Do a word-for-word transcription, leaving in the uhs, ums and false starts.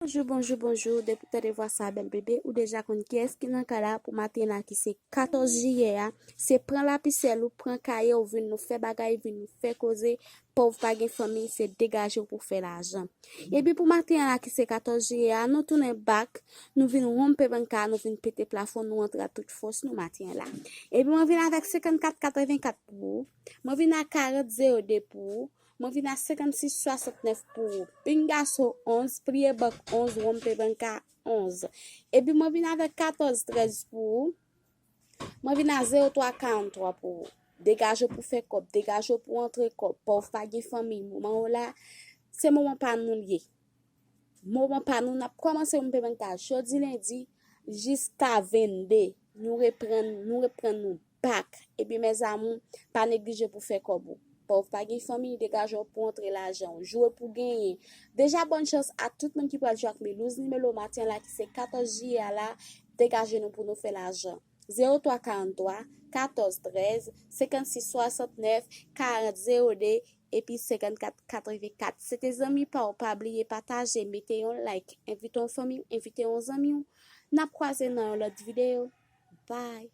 Bonjou, bonjou, bonjou. Depi w tande vwa sa, bèl bebe, ou deja konn kiyès ki nan kay la pou maten la ki se katòz jiyè a. Se pran lapisèl ou, pran kaye ou, vin nou fè bagay, vin nou fè koze. Pòv pa gen fanmi, se degaje w pou fè lajan. Epi pou maten an la ki se katòz jiyè a, nou tounen bak, nou vin wonpe banka, nou vin pete plafon, nou antre a tout fòs nou maten an la. Epi mwen vin avèk senkannkat katrevenkat pou ou, mwen vin a karant zewo de pou ou, mwen vin a senkannsis swasantnèf pou ou. Pinga so onz, priye bank onz, wonpe banka onz. Epi mwen vin avèk katòz trèz pou ou. Mwen vin a zewo twa karant twa pou ou. Degaje w pou fè kòb, degaje w pou antre kòb. Pòv pa gen fanmi, moman w la, se moman pa nou l ye. Moman pa nou, n ap kòmanse wonpe banka jodi lendi jiska vennde. Nou reprann, nou reprann nou bak. Epi mes amours, pa neglije pou fè kòb ou. Pòv pa gen fanmi, degaje w pou antre lajan w. Jwe pou genyen. Deja bòn chans a tout moun ki pral jwe ak Milouz Nimelo maten la ki se katòz jiyè a la. Degaje nou pou nou fè lajan. Zewo twa karant twa, katòz trèz, senkannsis swasantnèf, karant zewo de, epi senkannkat katrevenkat. Se te zanmi pa w, pa bliye pataje, mete yon like, envite yon fanmi w, envite yon zanmi w. N ap kwaze nan yon lòt videyo. Bye.